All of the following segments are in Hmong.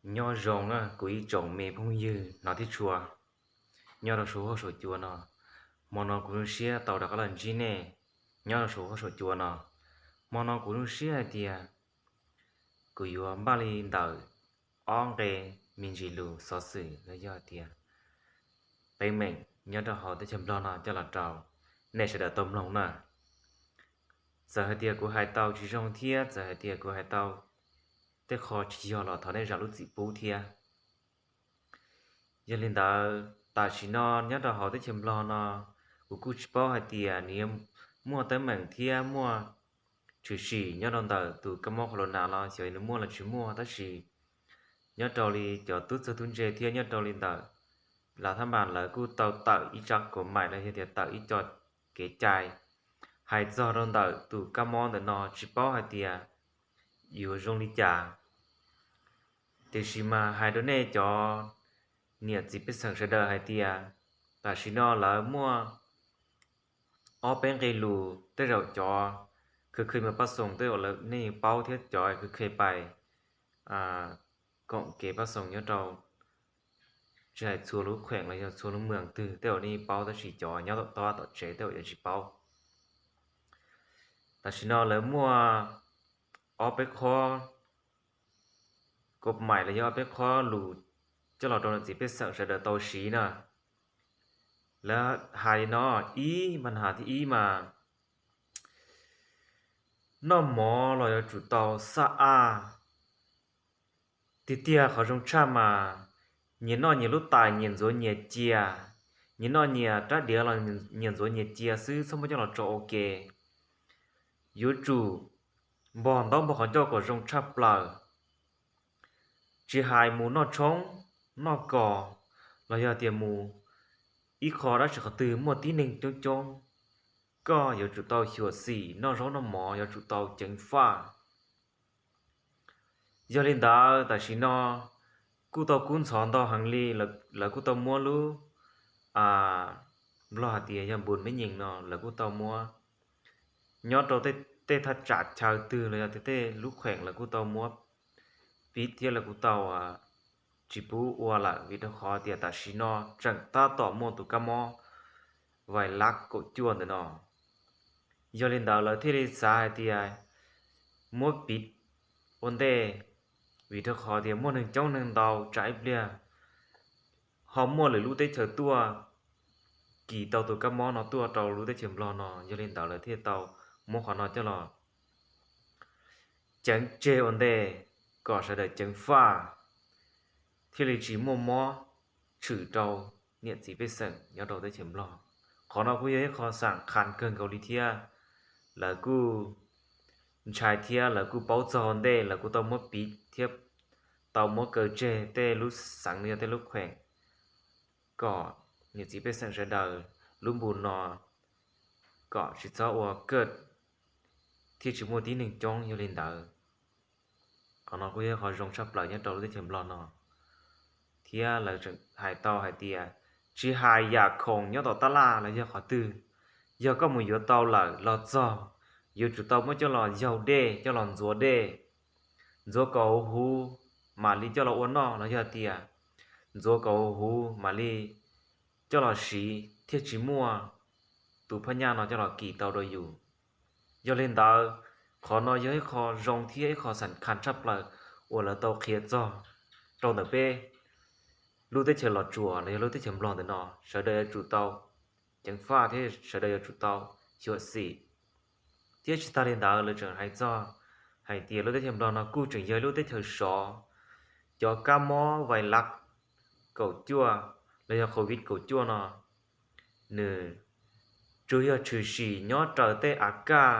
Nyob zoo na kuv ib tsoom me phooj ywg hnov thiab tshua nyob rau saum huab saum cua no. Hmo no kuv zoo siab tau rov qab los ntsib nej nyob rau saum huab saum cua no. Hmo no kuv zoo siab hais tias kuv yuav npaj li ntawm ob nqe me ntsis lus xov xwm los yog tias teeb meem nyob rau hauv teb chaws Nplog no coj los rau nej sawv daws tau mloog na. Txawm hais tias kuv hais tau tsis zoo thiab txawm hais tias kuv hais tau tej qho tsis yog los thov nej zam lub txim pub thiab. Yog li ntawd tam sim no nyob rau hauv teb chaws Nplog no, kuv kuj tsis paub hais tias nws yuav muaj teeb meem thiab muaj tshwm sim nyob rau ntawm tus kab mob corona los xyov nws muaj los tsis muaj, tab sis nyob rau li cov tub txawg tub ntse thiab nyob rau li ntawm lav thab npas lawv kuj tau tawm ib tsab kaum maim los yog tias tawm ib co kev cai hais txog rau ntawm tus kab mob ntawm no, tsis paub hais tias yuav zoo li cas. Tiam sis mas hais rau nej cov niam txiv pej xeem sawv daws hais tias tam sim no lawv muaj ob peb nqe lus, tej zaum cov kheev kheev mus pab xoos tej zaum nej paub thiab cov kheev kheev pais koom kev pab xoos nyob rau tsis hais txhua lub kheem los yog txhua lub moos twg tej zaum nej paub tab sis cov nyob tom toj tom tsev tej zaum yuav tsis paub. Tam sim no lawv muaj ob peb qhob kaum maim los yog ob peb qhob lus coj los rau niam txiv pej xeem sawv daws tau siv na. Lawv hais li no, ib mas has thib ib mas noj mov los yuav tsum tau xab aj. Tiag tiag qhov zoo tshaj mas nyias noj nyias lub tais, nyias ntxuav nyias cia, nyias noj nyias rab diav los nyias ntxuav nyias cia xwb, txhob muab coj los tso ua ke. Yuav tsum npog ntaub npog qhov ncauj kom zoo tshaj plaws. Tsis hais mus noj tshoob, noj kos, los yog tias mus ib qho dab tsi qhov twg muaj tib neeg coob coob, koj yuav tsum tau xyuam xim noj zaub noj mov, yuav tsum tau ceev faj. Yog li ntawd tam sim no kuj tau kub ntxhov ntau heev li, lawv kuj tau muab lub, Nplog hais tias yog npus meb nyees no lawv kuj tau muab nyob rau tej thaj tsam chaw twg los yog tias tej lub kheem lawv kuj tau muab pib thiab lawv kuj tau tsis pub ua lawm vim rau qhov tias tam sim no tseem tab tom muaj tus kab mob vais lab kaum cuaj ntawm no. Yog li ntawd lawv thiaj li xav hais tias muab piv ua ntej, vim rau qhov tias muaj neeg coob neeg ntau tsam ib pliag ho muaj lwm lub teb chaws tuaj kis tau tus kab mob no tuaj rau lub teb chaws Nplog no. Yog li ntawd lawv thiaj tau muab qhov no coj los ceev tseg ua ntej kom sawv daws ceev faj, thiaj li tsis muaj mob tshwm rau niam txiv pej xeem nyob rau teb chaws Nplog. Qhov no kuj yog ib qho xam khas kawg nkaus li thiab. Lawv kuj ntshai thiab lawv kuj paub txog ua ntej, lawv kuj tau muab piv thiab tau muab kaw tseg tej lub xeev los yog tej lub kheem kom niam txiv pej xeem sawv daws lub npus no kom tsis txhob ua kaj thiaj tsis muaj tib neeg coob. Yog li ntawd qhov no kuj yog qhov zoo tshaj plaws nyob rau lub teb chaws Nplog no. Thiab lawv tseem hais tau hais tias tsis hais yam khoom nyob tom tab laj los yog qhov twg, yog koj mus yuav tau lawm los txog, yuav tsum tau muab coj los yaug dej, coj los ntxuav dej, ntxuav kom huv huv mam li coj los ua noj los yog tias ntxuav kom huv huv mam li coj los siv thiaj tsis muaj tus phab nyaj no coj los kis tau rau yus. Yog li ntawd, qhov no yog ib qho zoo thiab ib qho xam khas tshaj plaws uas lawv tau qhia txog rau ntawm peb lub teb chaws Los Tsuas los yog lub teb chaws Nplog ntawm no, sawv daws yuav tsum tau ceev faj thiab sawv daws yuav tsum tau xyuam xim. Thiab tsis tag li ntawd lawv tseem hais txog hais tias lub teb chaws Nplog no kuj tseem yog ib lub teb chaws sov, cov kab mob vais lab kaum cuaj los yog covid kaum cuaj no nws tsuas yog tshwm sim nyob raws tej av kaj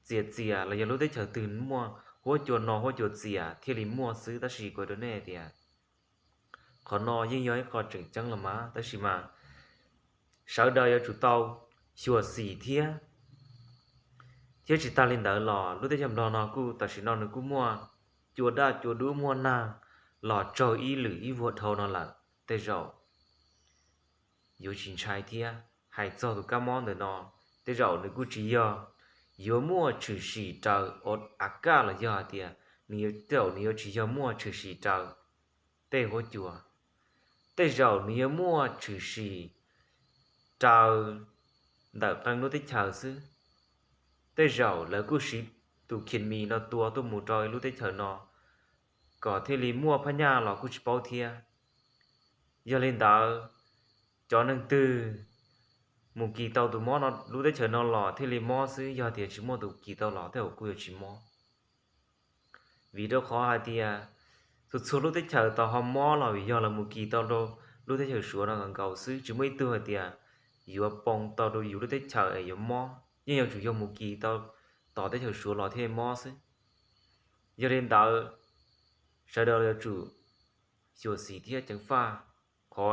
txias txias los yog lub teb chaws twg muaj huab cua no huab cua txias thiaj li muaj xwb, tab sis kuv rau nej tias qhov no yeej yog ib qho tseem ceeb los mas, tab sis mas sawv daws yuav tsum tau xyuam xim thiab. Thiab tsis tag li ntawd los lub teb chaws Nplog no kuj tam sim no nws kuj muaj cua daj cua dub muaj nag los tsaug ib lwm ib vuag dhau no lawm, tej zaum yuav tsis ntshai thiab. Hais txog tus kab mob ntawm no, tej zaum nws kuj tsis yog yuav muaj tshwm sim raws av kaj los yog hais tias nws yuav, tej zaum nws yuav tsis yog muaj tshwm sim raws tej huab cua. Tej zaum nws yuav muaj tshwm sim raws ntawm qee lub teb chaws xwb. Tej zaum lawv kuj siv tus khin mis no tua tuaj mus rau lub teb chaws no, kom thiaj li muaj phab nyaj los kuj tsis paub thiab. Yog li ntawd, cov neeg twg mus kis tau tus mob no lub teb chaws no los thiaj li mob xwb, yog tias tsis muaj tus kis tau los tej zaum kuj yuav tsis mob. Vim rau qhov hais tias txhua txhua lub teb chaws tau ho mob los vim yog lawv mus kis tau rau lub teb chaws Suav no nkaus xwb, tsis muaj ib tug hais tias yuav poob tau rau yus lub teb chaws es yuav mob, yeej yuav tsum yog mus kis tau tom teb chaws Suav los thiaj mob xwb. Yog li ntawd, sawv daws yuav tsum xyuam xim thiab ceev faj. Qhov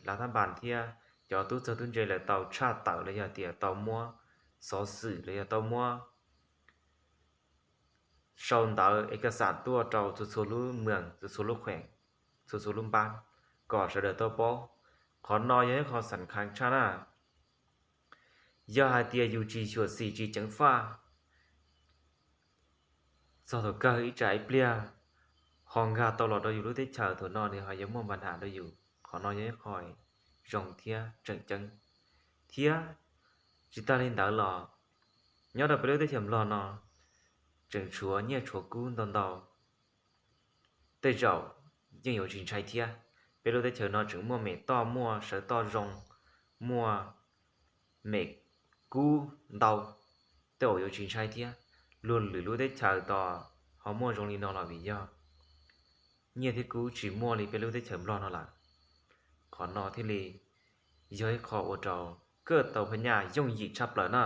lav thab npas thiab cov tub txawg tub ntse lawv tau tshaj tawm los yog tias tau muab xov xwm los yog tau muab sau ntawv es kaj xam tuaj rau txhua txhua lub moos, txhua txhua lub kheem, txhua txhua lub npab, kom sawv daws tau paub. Qhov no yog ib qho xam khas tshaj na. Yog hais tias yus tsis xyuam xim tsis ceev faj, txog thaum kawg ib tsam ib pliag ho nkag tau los rau yus lub teb chaws, thaum no nws ho yuav muaj npa nham rau yus. Qhov no yog ib qho zoo thiab tseem ceeb, thiab tsis tag li ntawd los nyob rau peb lub teb chaws Nplog no tseem tshuav nyiaj tshuav kub ntau ntau. Tej zaum yeej yuav tsis ntshai thiab. Peb lub teb chaws no tseem muaj mem toj, muaj sawv toj zoo, muaj mem kub ntau, tej zaum yuav tsis ntshai thiab. Luag lwm lub teb chaws tos ho muaj zoo li no los vim yog nyiaj thiab kub tsis muaj li peb lub teb chaws Nplog no lawm. Qhov no thiaj li yog ib qho ua rau kawj tau phab nyaj yooj yim tshaj plaws na.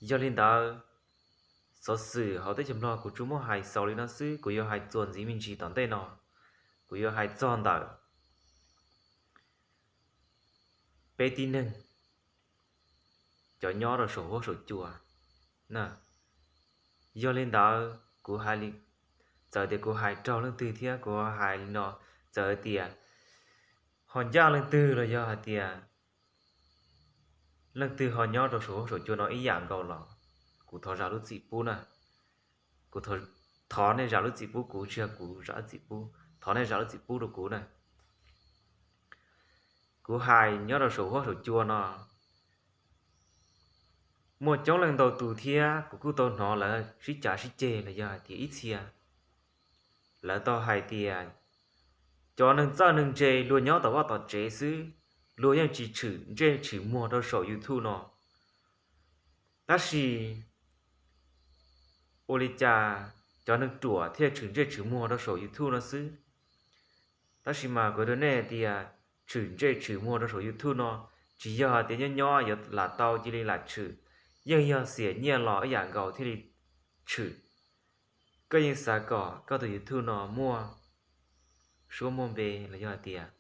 Yog li ntawd, xov xwm hauv teb chaws Nplog kuv tsuas muab hais xaus li no xwb, kuv yuav hais txuas ntxiv me ntsis tom ntej no, kuv yuav hais txog ntawm peb tib neeg cov nyob rau saum huab saum cua na. Yog li ntawd kuv hais li, txawm tias kuv hais raug leej twg thiab kuv hais li no, txawm tias ho ncaj leej twg los yog hais tias leej twg ho nyob rau saum huab saum cua no ib yam nkaus los kuv thov zam lub txim pub na. Kuv thov nej zam lub txim pub kuv, tsis yog kuv zam lub txim pub, thov nej zam lub txim pub rau kuv na. Kuv hais nyob rau saum huab saum cua no, muaj coob leej ntau tus thiab kuv kuj tau hnov lawv sib cav sib ceg los yog hais tias ib txhia lawv tau hais tias cov neeg txawj neeg ntse luag nyob tom vaj tom tsev xwb, luag yeej tsis tshwm ntsej tshwm muag rau saum YouTube no. Tab sis ua li cas cov neeg ruam thiaj tshwm ntsej tshwm muag rau saum YouTube no xwb? Tab sis mas kuv hais rau nej tias tshwm ntsej tshwm muag rau saum YouTube no tsis yog hais tias nyob nyob yuav lam tau cia li lam tshwm, yeej yog xiam nyiaj los ib yam nkaus thiaj li tshwm. Koj yeej xav kom koj tus YouTube no muaj suab muaj npe los yog hais tias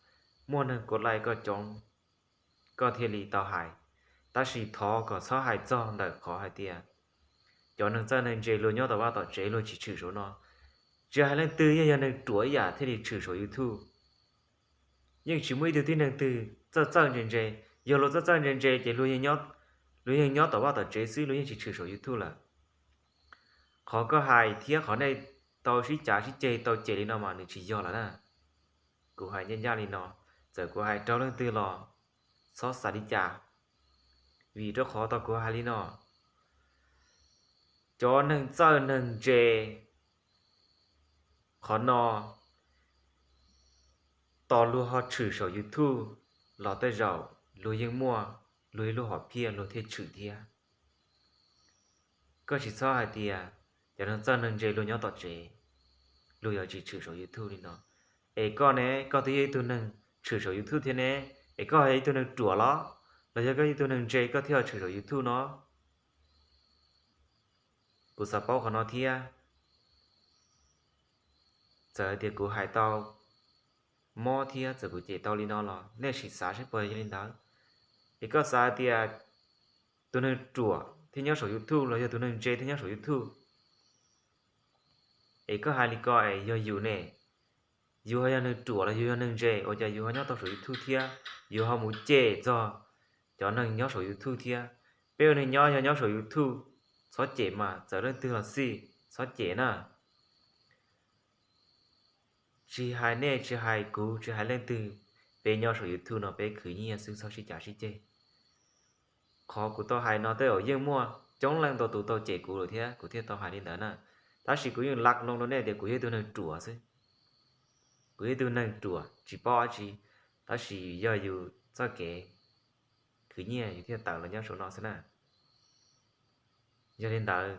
muaj neeg kov like koj coob, koj thiaj li tau hais. Tab sis thov kom txhob hais txog ntawm qhov hais tias cov neeg txawj neeg ntse luag nyob tom vaj tom tsev luag tsis tshwm saum no. Tsis hais leej twg yeej yog neeg ruam ib yam thiaj li tshwm saum YouTube. Yeej tsis muaj ib tug tib neeg twg txawj txawj ntse ntse. Yog luag txawj txawj ntse ntse ces luag yeej nyob tom vaj tom tsev xwb, luag yeej tsis tshwm saum YouTube lawm. Qhov koj hais thiab qhov nej tau sib cav sib ceg tau cem li no mas nws tsis yog lawm na. Kuv hais ncaj ncaj li no, txawm kuv hais raug leej twg los txhob xav li cas, vim rau qhov tau kuv hais li no, cov neeg txawj neeg ntse qhov no tos luag ho tshwm saum YouTube los tej zaum luag yeej muaj luag ib lub hom phiaj luag thiaj tshwm thiab. Koj tsis txhob hais tias cov neeg txawj neeg ntse luag nyob tom tsev luag yuav tsis tshwm saum YouTube li no. Es koj ne, koj twb yog ib tug neeg tshwm saum YouTube thiab ne, es koj yog ib tug neeg ruam los, los yog koj ib tug neeg ntse koj thiaj tshwm saum YouTube no? Kuv xav paub qhov no thiab. Txawm hais tias kuv hais tau mob thiab txawm kuv cem tau li no los nej sim xav saib puas yog li ntawd. Es koj xav hais tias tus neeg ruam thiaj nyob saum YouTube los yog tus neeg ntse thiaj nyob saum YouTube? Es koj hais li ko es yog yus ne, yus ho yog neeg ruam los yus yog neeg ntse, ua cas yus ho nyob tau saum YouTube thiab yus ho mus cem txog cov neeg nyob saum YouTube thiab? Peb ua neeg nyob yog nyob saum YouTube, txhob cem mas, txawm leej twg los xij, txhob cem na. Tsis hais nej, tsis hais kuv, tsis hais leej twg, peb nyob saum YouTube no peb khwv nyiaj xwb, txhob sib cav sib ceg. Qhov kuv tau hais no tej zaum yeej muaj coob leej ntau tus tau cem kuv lawm thiab kuv thiaj tau hais li ntawd na. Tab sis kuv yeej lam loo rau nej tias kuv yog ib tug neeg ruam xwb. Kuv yog ib tug neeg ruam tsis paub dab tsi, tab sis yog yus txoj kev khwv nyiaj yus thiaj tawm los nyob saum no xwb na. Yog li ntawd,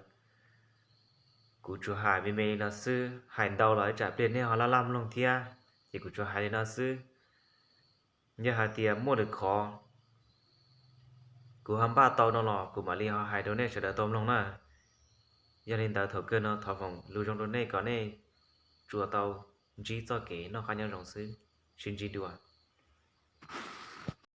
kuv tsuas hais me me li no xwb, hais ntau los ib tsam pliag nej ho laj laj mloog thiab, ces kuv tsuas hais li no xwb. Yog hais tias muaj lwm qhov kuv ho npaj tau no los kuv mam li ho hais rau nej sawv daws tau mloog na. Yog li ntawd thaum kawg no thov foom lus zoo rau nej kom nej tsuas tau ntsib txoj kev noj qab nyob zoo xwb. Sib ntsib dua.